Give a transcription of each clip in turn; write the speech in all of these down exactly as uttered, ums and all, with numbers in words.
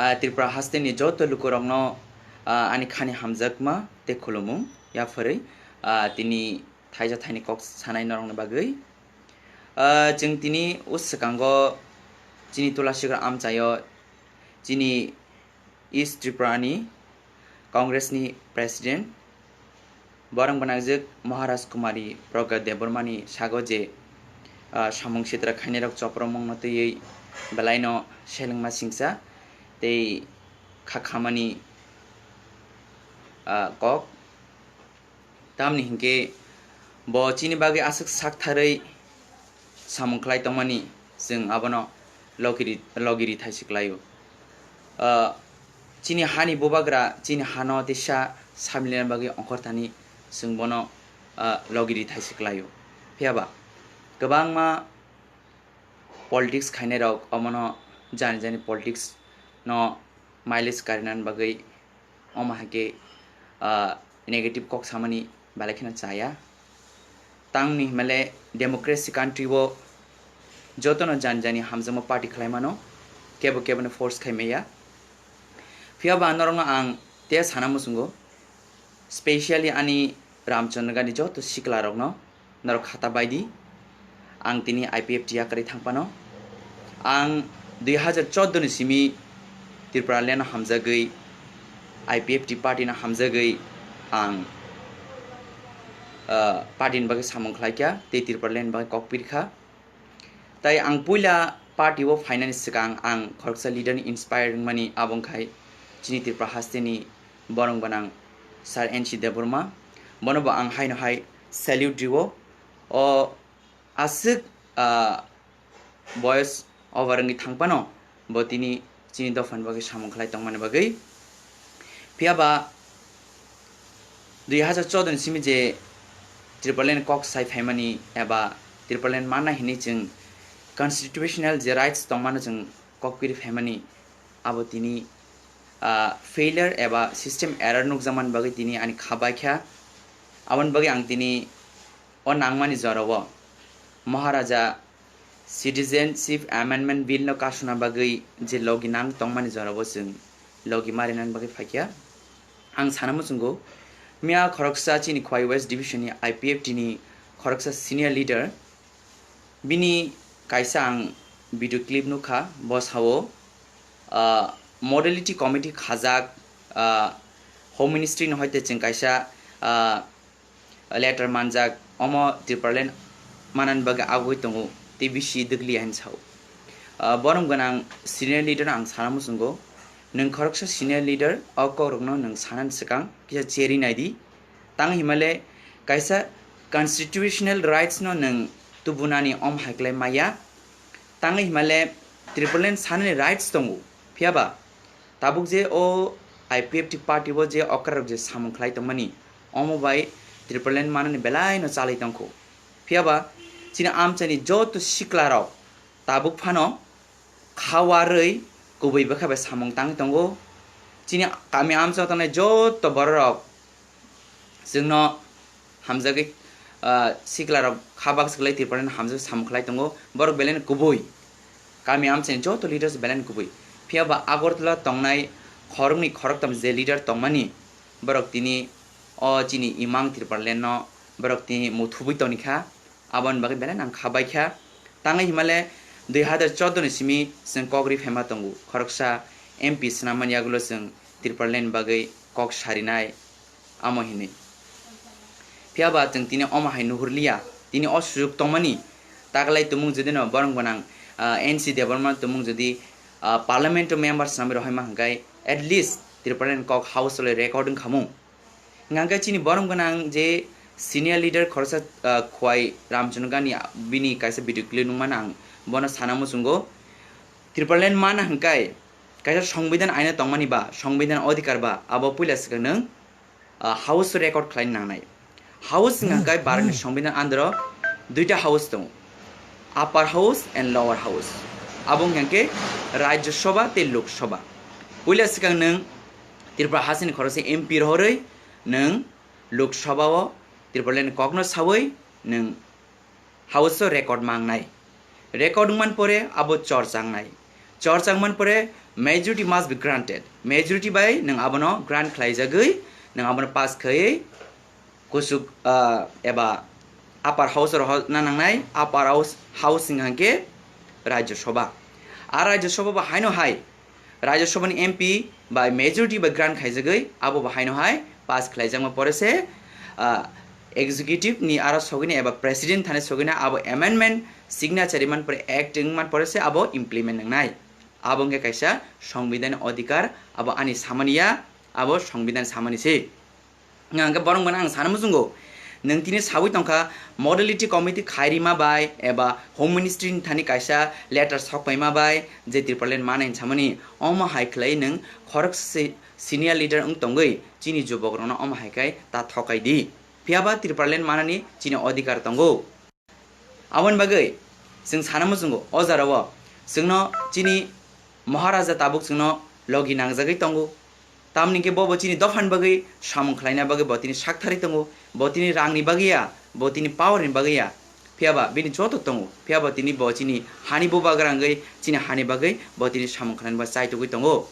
Ah, Tripura hasteni joto lukurokno, ah, ani khani hamjakma tei khulumung yapharwi, ah, tini thaisa thaini kok sanai norokni bagwi. Ah, chwng tini o swkango chini Tulasigra amchaio chini East Tripurani Congressni President, borok gwnangjwk Maharaj Kumari Pragya Debbarmani sago je, ah, samung sitra khainairok chopropmungno twiwi belaino selengma singcha tei kha khamani, ah, kok. Tamni hinkhe bo chini bagwi aswk saktharwi samung khlai tongmani, chwng abono logiri, logiri thaisi klaio. Ah, chini hani bubagra chini hano teisa samilna bagwi ongkhorthani, chwng bono, ah, logiri thaisi klaio. Phiyaba kwbangma politics khainairok omono jani jani politics no mileage karinani bagwi omo hai khe, ah, negative kok samani belai kheno chaya. Tamni himale democracy country o jotono jani jani hamjakma party khlai mano, kebo keboni force khai maya. Phiyaba norokno ang te sana muchungo, specially ani Ramchandra Gandhi joto siklarokno norok khata baidi. Ang tini I P F T yakarwi thangphano. Ang dui hajar chordo ni simi Tripura land hamjagwi, I P F T party no hamjagwi ang, ah, party ni bagwi samung khlaikha tei Tripura land bagwi kok pirkha. Tai ang puila party o phainani swkang ang khoroksa leader ni inspire wngmani, abo wngkhai chini Tripura hasteni borong gwnang Sir N C Debbarma. Bono bo ang haino hai salute rio. O aswk, ah, boyos over wngwi thangphano bo tini chini dophani bagwi samung khlai tongmani bagwi. Phiyaba dui hajar chordo ni simi je Tripura land kok sai phaimani eba Tripura land manna hinwi chwng constitutional je rights tongmano chwng kok piri phaimani, abo tini, ah, failure eba system error nukjakmani bagwi tini ani kha baikha. Aboni bagwi ang tini o nangmani jorao Maharaja Citizenship Amendment Bill no kasuna bagwi je logi nang tongmani jorao chwng logi marinani bagwi phaikha. Ang sana muchungo, miya khoroksa chini Khowai West Division ni I P F T ni khoroksa senior leader, bini kaisa ang video clip nukha, bo sao, ah, modality committee khajak, ah, Home Ministry no hoite chwng kaisa, ah, letter manjak, omo Tripura land manani bagwi agoi tongo, tei bisi dwkli ya hin sao. Ah, borom gwnang senior leader no ang sana muchungo, nwng khoroksa senior leader, o kokrokno nwng sanani swkang kisa cheri naidi. Tang himale kaisa constitutional rights no nwng tubunani om haiklai maya. Tang himale Tripura land sanani rights tongo, phiyaba tabuk je o I P F T party o je okrarok je samung khlai tongmani, omo bai Tripura land manani belai no chalai tongkho. Phiyaba chini amchaini joto siklarok tabuk phano khawarwi kubui bwkha bai samung tangwi tongo. Chini kami amchao tongnai joto bororok chwngno hamjagwi, ah, siklarok kha baksa kwlai Tripura land hamjagwi samung khlai tongo. Borok belai no kubui. Kami amchaini joto leaders belai no kubui. Phiyaba Agartala tongnai khoroknwi khoroktham je leader tongmani, borok tini o chini imang Tripura land no borok tini muthubui tongkha. Aboni bagwi belai no ang kha baikha. Tangwi himale dui hajar chordo ni simi chwng kok ri phaima tongo, khoroksa M P swnam mani yagulo chwng Tripura land bagwi kok sarinai, amo hinwi. Phiyaba chwng tini omo hai nuhurliya, tini o sujuk tongmani, taklai tumung jodi no borom gwnang, ah, N C Debbarma tumung jodi, ah, parliament member swnamwi rohorma hwnkhe at least Tripura land kok house o le record wngkhamung. Hingkha khe chini borom gwnang je senior leader khoroksa, ah, Khowai Ramchandra Gandhi, bini kaisa video clip nukmano ang bono sana muchungo. Tripura land mana hwnkhe kaisa songbidan aino tongmani ba, songbidan odhikar ba, abo puila swkang nwng, ah, house record khlaina nangnai. House hingkha khe Bharatni songbidan andro duita house tongo, upper house and lower house. Abo hingkha khe Rajya Sabha tei Lok Sabha. Puila swkang nwng Tripura hasteni khoroksa M P rohorwi nwng Lok Sabha o Tripura land kokno sawi nwng house o record mangnai. Record wngman pore abo chorcha wngnai. Chorchak man pore majority must be granted. Majority bai nwng abono grant khlaijagwi, nwng abono pass khaiwi kusuk, ah, eba upper house oro ho-, na nangnai, upper house, house wngkha khe Rajya Sabha. A Rajya Sabha bo haino hai, Rajya Sabha ni M P bai majority bai grant khaijagwi, abo bo haino hai pass khlaijakma pore se, ah, executive ni aro sogwini eba president thani sogwini abo amendment signature man pore, act wng man pore se abo implement nangnai. Abo wngkha kaisa songbidan adhikar, abo ani samani ya, abo songbidan samani se. Hwnkhe borok mano ang sana muchungo, nwng tini sawi tongkha modality committee khairima bai eba Home Ministry ni thani kaisa letter sokpaima bai je Tipraland manai hinsamani, omo hai khlai nwng khorok se-, senior leader wng tongwi chini jubok rokno omo hai khai ta thokai di. Phiyaba Tipraland manani chini adhikar tongo. Aboni bagwi chwng sana muchungo, o jora o chwngno chini Maharaja tabuk chwngno logi nangjagwi tongo. Tamni hwnkhe bo bo chini dophani bagwi samung khlaina bagwi bo tini saktharwi tongo. Bo tini rangni bagwi ya, bo tini power ni bagwi ya. Phiyaba bini joto tongo. Phiyaba tini bo chini hani bubagra wngwi chini hani bagwi bo tini samung khlaina bagwi chaitugwi tongo.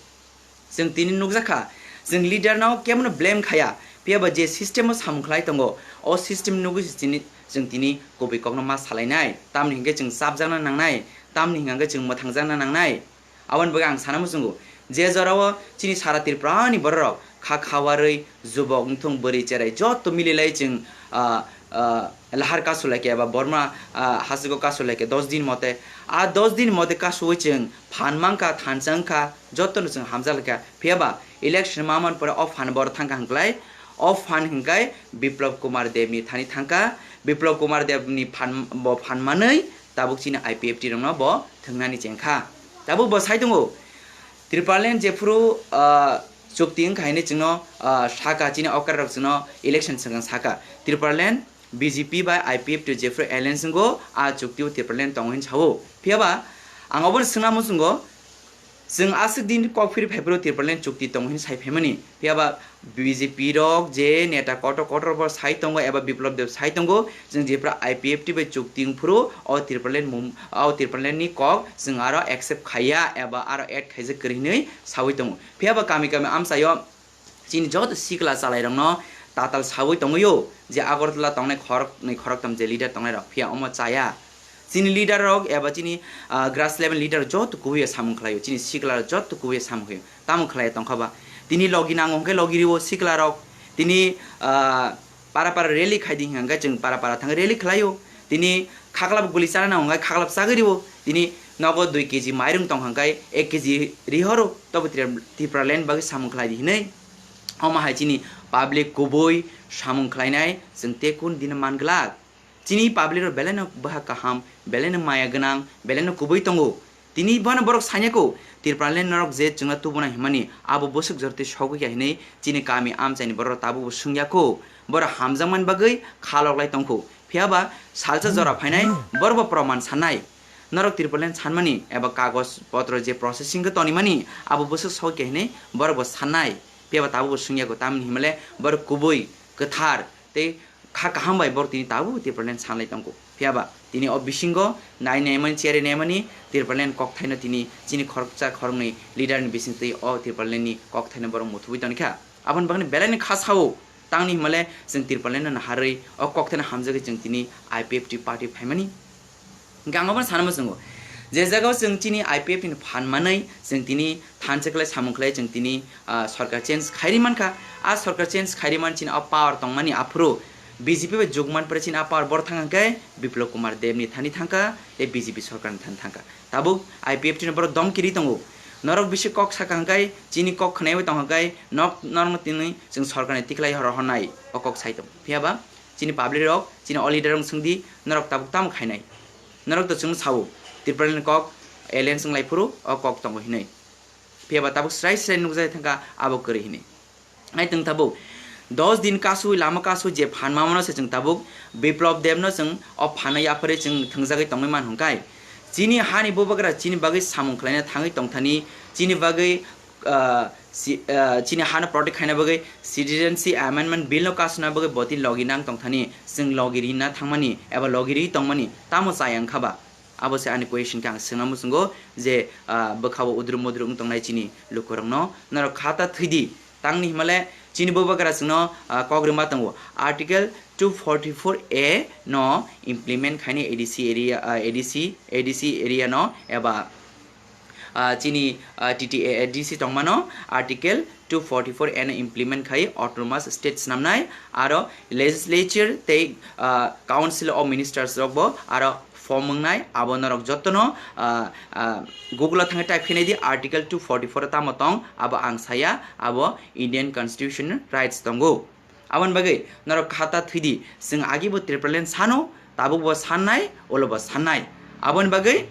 Chwng tini nukjakha, chwng leader no kebono blame khaya, phiyaba je system o samung khlai tongo, o system nugwi se chini, chwng tini kubui kokno ma salainai, tamni hinkhe chwng chapjakna nangnai, tamni hinkhe chwng mwthangjakna nangnai. Aboni bagwi ang sana muchungo, je jorao chini sara Tripura ni bororok kha khawarwi, jubok, wngthung, bwrwi, cherai joto mililai chwng, ah, ah, lahar kasu laikha eba Borma, ah, hasugo kasu laikha dos din mote. A dos din mote kasuwi chwng phan mankha, thansa wngkha, jotono chwng hamjak laikha. Phiyaba election ma man pore o phan bor thangkha hwnklai. O phan hwnkhai Biplab Kumar Deb ni thani thangkha. Biplab Kumar Deb ni phan, bo phan manwi tabuk chini I P F T rokno bo thwngnani chengkha. Tabuk bo sai tongo, Tipraland jephuru, ah, chukti wngkha hinwi chwngno, ah, saka chini okra rok chwngno election swkang saka. Tipraland B J P bai I P F T jephuru alliance wngo, a chukti o Tipraland tongo hinwi sao. Phiyaba ang obono swngna muchungo, chwng aswk din kok phiri phaiphuru Tipraland chukti tongo hinwi sai phaimani. Phiyaba B J P rok je neta kotor kotor bo sai tongo eba Biplab Deb sai tongo, chwng jephuru I P F T bai chukti wngphuru o Tipraland mum-, o Tipraland ni kok chwng aro accept khaiya eba aro add khaijak kwrwi hinwi sawi tongo. Phiyaba kami kami amchaio chini joto sikla chalairokno tatal sawi tongwio je Agartala tongnai khoroknwi khoroktham je leader tongnairok, phiya omo chaya. Chini leader rok eba chini, ah, grass level leader joto kubui samung khlaio, chini sikla joto kubui samung khlaio. Tamo khlai tongkha ba? Tini logi nango hwnkhe logi rio sikla rok. Tini, ah, para para rally khai di hwnkhe chwng para para thang rally khlaio. Tini khaklap guli chana nango hwnkhe khaklap chagwi rio. Tini nogo dui K G mairung tong hwnkhe ek K G rihoro. Tobo Tripura, Tipraland bagwi samung khlai di hinwi. Omo hai chini public kubui samung khlainai chwng tekun dino man glak. Chini public rok belai no bwha kaham, belai no maya gwnang, belai no kubui tongo. Tini bono borok sanya ko, Tipraland norok je chwngno tubuna himani, abo bwswk jorti sogwi ya hinwi chini kami amchaini borok tabukbo swngya ko. Borok hamjakmani bagwi khalok lai tongkho. Phiyaba salsa jora phainai borokbo proman sannai. Norok Tipraland sanmani eba kagoj potro je processing khe tonimani, abo bwswk sogwi ya hinwi borokbo sannai. Phiyaba tabukbo swngya ko, tamni himale borok kubui, kwthar tei kha kaham bai borok tini tabuk Tipraland sanlai tongkho. Phiyaba tini o bisingo nai naimani, cheri naimani Tipraland kokthaino tini chini khoroksa khoroknwi leader ni bisingtwi o Tipraland ni kokthaino borok muthubui tongkha. Aboni bagwi belai ni kha sao, tangni himale chwng Tipraland no naharwi o kokthaino hamjagwi chwng tini I P F T party phaimani. Hingke ang obono sana muchungo, je jagao chwng chini I P F T ni phan manwi chwng tini thansa khlai samung khlai chwng tini, ah, sorkar change khairi mankha. A sorkar change khairi man chini a power tongmani aphuru B J P bai jukman pore chini a power bor thang hwnkhe Biplab Kumar Deb ni thani thangkha tei B J P sorkar ni thani thangkha. Tabuk I P F T ni borok domkiri tongo. Norok bisi kok saka hwnkhe chini kok khwnaiwi tong hwnkhe nok norokno tini chwng sorkar ni tikhlai rohornai o kok sai tongo. Phiyaba chini public rok, chini o leader rok swngdi, norok tabuk tamo khainai? Norok to chwng sao, Tipraland kok alliance wnglai phuru o kok tongo hinwi. Phiyaba tabuk srai srai nukjai thangkha abo kwrwi hinwi. Ai twng tabuk dos din kasui, lama kasui je phan mamano se chwng tabuk Biplab Deb no chwng o phano yapharwi chwng thwngjagwi tongwi man hwnkhai. Chini hani bubagra chini bagwi samung khlaina thangwi tongthani, chini bagwi ah, si-, ah, chini hano protect khaina bagwi Citizenship Amendment Bill no kasuna bagwi botini logi nang tongthani, chwng logi rina thangmani eba logi ri tongmani tamo chaya wngkha ba? Abo se ani question khe ang swngna muchungo je, ah, bwkhao udru mudru wng tongnai chini lukurokno, norok khata thwidi. Tangni himale chini bubagra chwngno, ah, kok rwma tongo. Article two forty-four A no implement khaini A D C area, ah, A D C, A D C area no eba, ah, chini, ah, T T A A D C tongmano Article two forty-four A no implement khai autonomous state snamnai, aro legislature tei, ah, council of ministers rokbo aro form wngnai. Abo norok jotono, ah, ah, Google o thangwi type khainai di, Article two forty-four o tamo tong, abo ang saya, abo Indian Constitution rights tongo. Aboni bagwi norok khata thwidi, chwng agibo Tipraland sano, tabukbo sannai, ulobo sannai. Aboni bagwi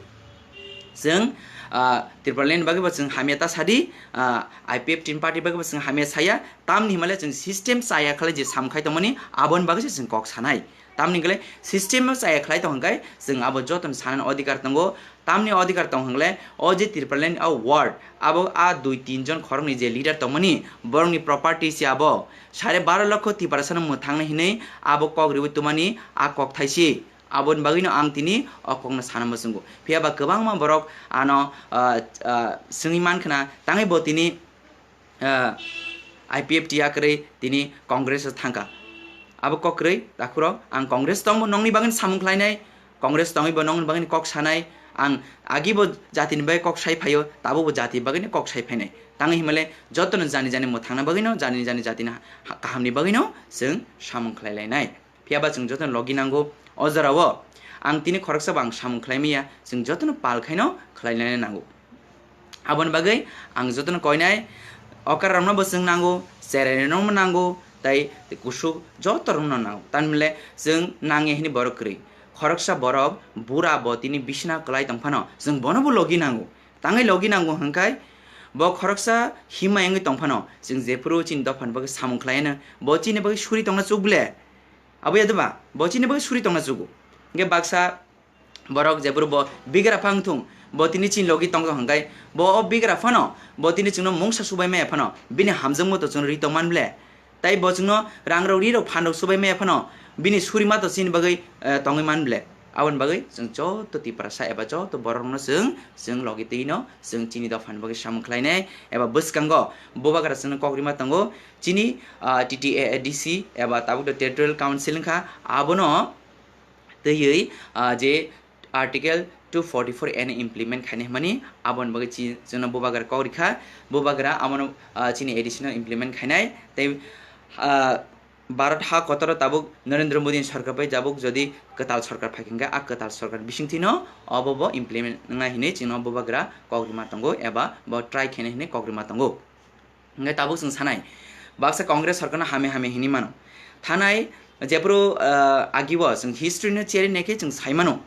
chwng, ah, Tipraland bagwibo chwng hamya ta sadi, ah, I P F T ni party bagwibo chwng hamya saya, tamni himale chwng system chaya khlai je samkhai tongmani, aboni bagwi se chwng kok sanai. Tamni hwnkhe system o chaya khlai tong hwnkhe chwng abo jotono sanani odhikar tongo. Tamni odhikar tong hwngle o je Tipraland o ward, abo a dui tin jon khoroknwi je leader tongmani, borokni property se abo. Sare baro lokho Tiprasano mwthangna hinwi abo kok riwi twmani a kok thaisi. Aboni bagwino ang tini o kokno sana muchungo. Phiya ba kwbangma borok ano, ah, ah, swngwi mankha na, tangwi bo tini, ah, I P F T yakarwi tini Congress o thangkha. Abo kok kwrwi, takhurok, ang Congress tongbo nongni bagwino samung khlainai, Congress tongwi bo nongni bagwino kok sanai, ang agibo jatini bagwi kok sai phaio, tabukbo jati bagwino kok sai phainai. Tangwi himale jotono jani jani mwthangna bagwino, jani jani jatini ha-, kahamni bagwino chwng samung khlai lainai. Phiya ba chwng jotono logi nango o jorao. Ang tini khoroksa bo ang samung khlai manya, chwng jotono pal khaino khlai laina nango. Aboni bagwi ang jotono koinai okar rokno bo chwng nango, cherai rokno nango, tai kusuk joto rokno nango. Tamni hwnle chwng nangya hwnwi borok kwrwi. Khoroksa borok bura bo tini bisina kwlai tong phano chwng bono bo logi nango. Tangwi logi nango hwnkhai bo khoroksa himma wngwi tong phano chwng jephuru chini dophani bagwi samung khlai anw, bo chini bagwi suri tongna chuk ble. Abo ya de ba? Bo chini bagwi suri tongna chugo. Hwnkhe baksa borok jephuru bo bigra phang thung, bo tini chini logi tong tong hwnkhe bo o bigra phano bo tini chwngno mungsa subai maya phano bini hamjakmung to chwngno ri tong man ble. Tai bo chwngno rang rok ri rok phan rok subai maya phano bini suri ma to chini bagwi, eh, tongwi man ble. Aboni bagwi chwng joto Tiprasa eba joto borok rokno chwng, chwng logi twi no chwng chini dophani bagwi samung khlainai eba bwskango bubagra chwngno kok rima tongo. Chini, ah, T T A A D C eba tabuk de Territorial Council wngkha, abono twiwi, ah, je Article two forty-four A no implement khaina hwnmani, aboni bagwi chi-, chwngno bubagra kok rikha, bubagra abono, ah, chini A D C no implement khainai, tei, ah, Bharat ha kotoro tabuk Narendra Modi ni sorkar bai tabuk jodi kwtal sorkar phai khe, a kwtal sorkar bisingtwino obo bo implement wngnai hinwi chwngno bubagra kok rima tongo eba bo try khainai hinwi kok rima tongo. Hwnkhe tabuk chwng sanai, baksa Congress sorkarno hamya hamya hinwi mano. Thanai jephuru, ah, agibo chwng history no cherwi naikhe chwng sai mano.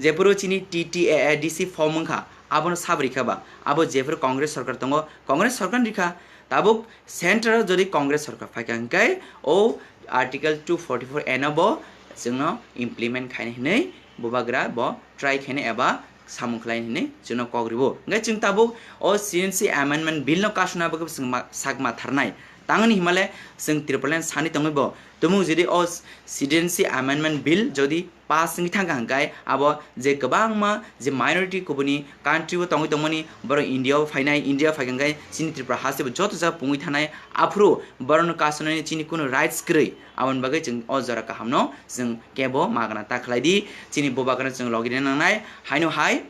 Jephuru chini T T A A D C form wngkha, abono sab rikha ba, abo jephuru Congress sorkar tongo, Congress sorkar rikha. Tabuk center o jodi Congress sorkar phaikha hwnkhe o Article two forty-four A no bo chwngno implement khainai hinwi bubagra bo try khainai eba samung khlai hinwi chwngno kok ribo. Hwnkhe chwng tabuk o Citizenship Amendment Bill no kasuna bagwi chwng ma-, sak ma tharnai. Tangni himale chwng Tipraland sani tongwi bo tumung jodi o Citizenship Amendment Bill jodi pass wngwi thangkha hwnkhe abo je kwbangma je minority kubuni country o tongwi tongmani borok India o phainai, India phaikha hwnkhe chini Tripura haste bo joto jaga pungwi thanai, aphuru borokno kasunani chini kunu rights kwrwi. Aboni bagwi chwng o jora kahamno chwng kebo magna ta khlai di, chini bubagrano chwng logi rina nangnai. Haino hai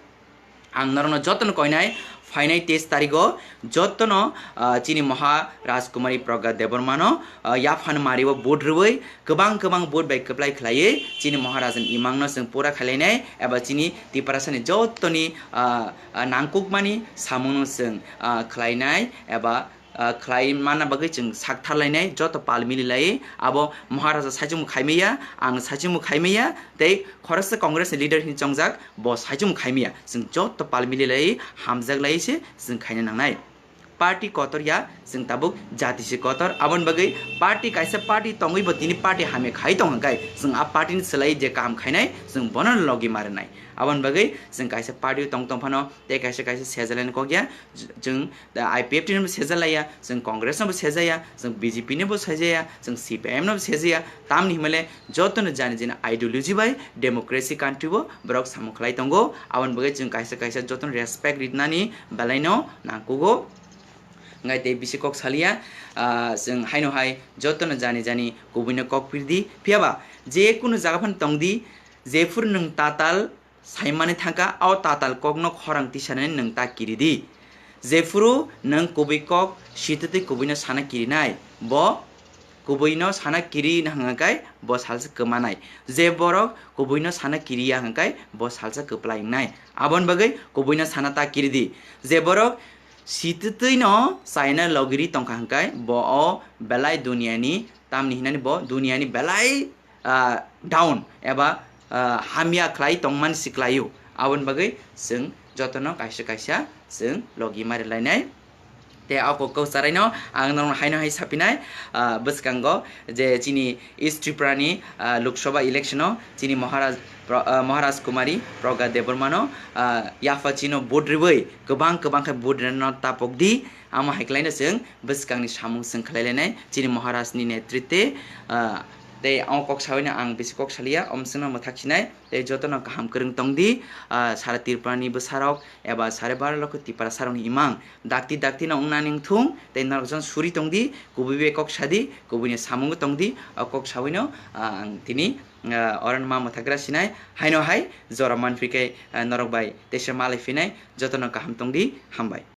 ang norokno jotono koinai, phainai teis tarigo jotono, ah, chini Moha Rajkumari Pragya Debbarmano, ah, yaphang mario vote rwui kwbang kwbang vote bai kwplai khlaiwi chini Moharajani imangno chwng pura khailainai eba chini Tiprasani jotoni, ah, ah, nangkukmani samungno chwng, ah, khlainai eba ah, khlai manna bagwi chwng sak tharlainai, joto pal mililaiwi. Abo Maharaja saichung khaimaya, ang saichung khaimaya, tei khoroksa Congress ni leader hinwi chongjak, bo saichung khaimaya. Chwng joto pal mililaiwi hamjaklaiwi se chwng khaina nangnai. Party kotor ya, chwng tabuk jati se kotor. Aboni bagwi party kaisa party tongwi bo tini party hamya khai tong hwnkhe, chwng a party ni swlai je kaham khainai, chwng bono logi ma rwnai. Aboni bagwi chwng kaisa party o tong tong phano tei kaisa kaisa sejalani kok ya, chwng I P F T no bo sejalaiya, chwng Congress no bo sejaya, chwng B J P no bo sejaya, chwng C P I M no bo sejaya. Tamni himale jotono jani jani ideology bai democracy country o borok samung khlai tongo. Aboni bagwi chwng kaisa kaisa jotono respect rinani belai no nangkugo. Ngai tei bisi kok salia, ah, chwng haino hai jotono jani jani kubuino kok pirdi. Phiyaba je kunu jaga phano tongdi, jephuru nwng tatal saimani thangkha, o tatal kokno khorang tisanani nwng ta kiridi. Jephuru nwng kubui kok sitwtwi kubuino sana kirinai, bo kubuino sana kiri hwnka khe bo salsa kwmanai. Je borok kubuino sana kiriya hwnka khe bo salsa kwplai wngnai. Aboni bagwi kubuino sana ta kiridi. Je borok sitwtwino chaina logiri tongkha hwnka khe bo o belai duniyani, tamni hinani bo duniyani belai, ah, down eba, ah, hamya khlai tongmani siklaio. Aboni bagwi chwng jotono kaisa kaisa chwng logi mari lainai. Tei o kok kwcharaino ang norok haino hai sapinai, ah, bwskango je chini East Tripura ni, ah, Lok Sabha election o chini Maharaj Pro-, ah, Maharaj Kumari Pragya Debbarma no, ah, yapha chino vote rwui kwbang kwbang khe vote rwna tapok di. Amo hai khlaino chwng bwskangni samung chwng khlai lainai chini Maharajni netritwe, ah, tei o kok saui no ang bisi kok salia, omo chwngno mwthak sinai tei jotono kaham kwrwng tong di, ah, sara Tripurani bwsarok eba sare baro lokho Tiprasarokni imang dakti dakti no wngna nang thung tei norok jon suri tong di, kubui bai kok sa di, kubuini samungo tong di, o kok saui no, ah, ang tini, ah, oro no ma mwthakra sinai, haino hai jora manphi khe, ah, norok bai teisa malai phinai, jotono kaham tong di, hambai.